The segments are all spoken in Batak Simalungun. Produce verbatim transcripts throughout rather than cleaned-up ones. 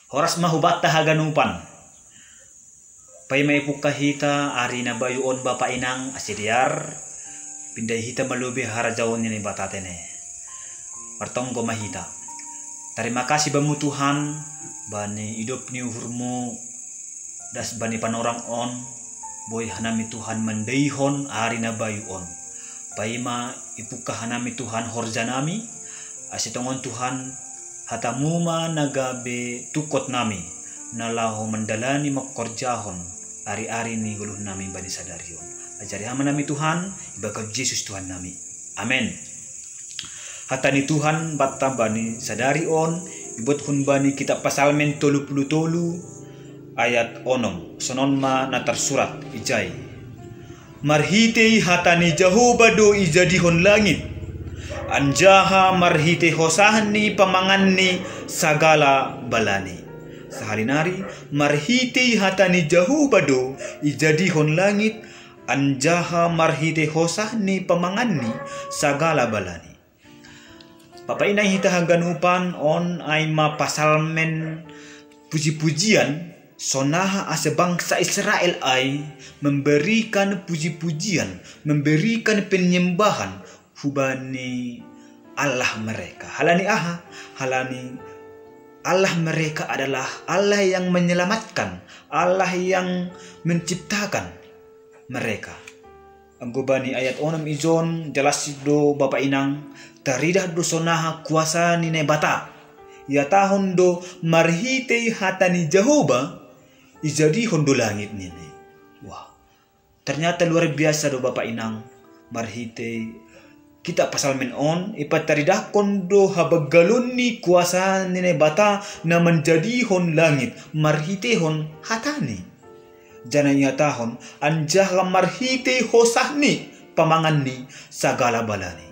Horas ma hubanta haganupan. Paima ipungka hita ari na bayu on bapa inang ase dear, pindai hita malobei harajaon ni Naibata tene. Martonggo ma hita. Tarima kasih bamu Tuhan, bani idop ni uhurmu das bani panorang on, boi hanami Tuhan mandaihon ari na bayu on. Paima ipungka hanami Tuhan horja nami, ase tongon Tuhan hatamu ma na gabe tungkot nami, na laho mandalani mangkorjahon ari-ari ni goluh nami bani sadari on. Ajari hama nami Tuhan, ibagas Jesus Tuhan nami. Amen. Hata ni Tuhan banta bani sadari on, ibuat hun bani kitab Pasalmen tolu puluh tolu ayat onom. Sonon ma na tarsurat ijai. Marhitei hata ni Jahoba do ijadihon langit, anjaha marhitei hosahni pamanganni sagala balani. Sahalinari, marhitei hata ni Jahoba do ijadihon langit, anjaha marhitei hosahni pamanganni sagala balani. Bapa inang hita haganupan on ai ma pasalmen puji-pujian, sonaha ase bangsa Israel ai memberikan puji-pujian, memberikan penyembahan hubani Allah mereka. Halani aha? Halani Allah mereka adalah Allah yang menyelamatkan, Allah yang menciptakan mereka. Anggo bani ayat onom ijon jelas do bapa inang, taridah do sonaha kuasa ni Naibata. Ihatahon do marhitei hata ni Jahoba, ijadihon do langit nini. Wah, ternyata luar biasa do bapa inang, marhitei kitab Pasalmen on, ipataridahkon do habanggalon ni kuasa ni Naibata na manjadihon langit, marhiteihon hatani. Janah ihatahon, anjaha marhitei hosahni pamanganni sagala balani.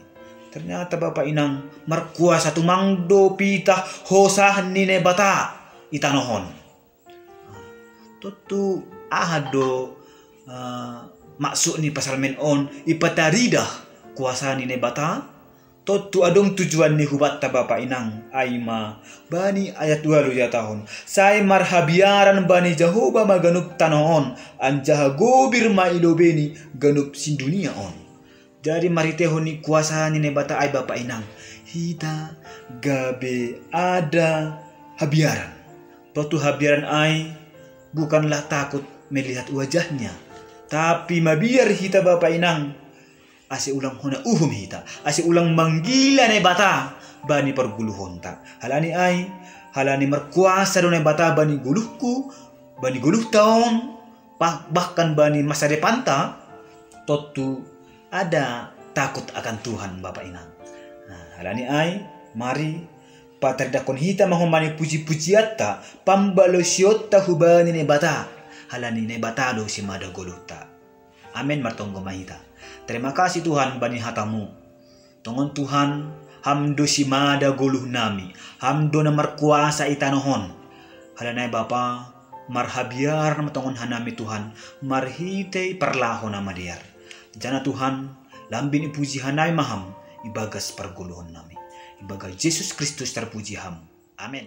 Ternyata bapa inang, markuasa tumang do pitah hosah ni Naibata i tanoh on. Tontu aha do uh, maksud ni pasalmen on ipataridah kuasa ni Naibata? Tontu adong tujuan ni hubanta bapa inang, ai ma bani ayat ualu ihatahon, sai marhabiaran bani Jahoba ma ganup tanoh on, anjaha gobir ma i lobeini ganup sindunia on. Jadi marhiteihon ni kuasa ni Naibata ai bapa inang, hita gabe ada habiaran. Tontu habiaran ai bukanlah takut melihat wajahnya, tapi mabiar hita bapa inang, ase ulang hona uhum hita, ase ulang manggila Naibata bani pargoluhonta. Halani ai, halani markuasa do Naibata bani goluhku, bani goluhta on, bah- bahkan bani masa depanta, tontu ada takut akan Tuhan bapa inang. Nah, halani ai, mari pataridahkon hita ma homa ni puji-pujianta, pambalosionta hubani Naibata, halani Naibata do simada goluhta. Amen, martonggo ma hita. Terima kasih Tuhan bani hatamu. Tongon Tuhan, ham do simada goluh nami, ham do na markuasa i tanoh on. Halani ai bapa, marhabiaran ma tongon hanami Tuhan, marhitei parlaho na madear. Janah Tuhan, lambin ipuji hanami ma ham, ibagas pargoluhon nami. Ibagas Jesus Kristus tarpuji ham. Amen.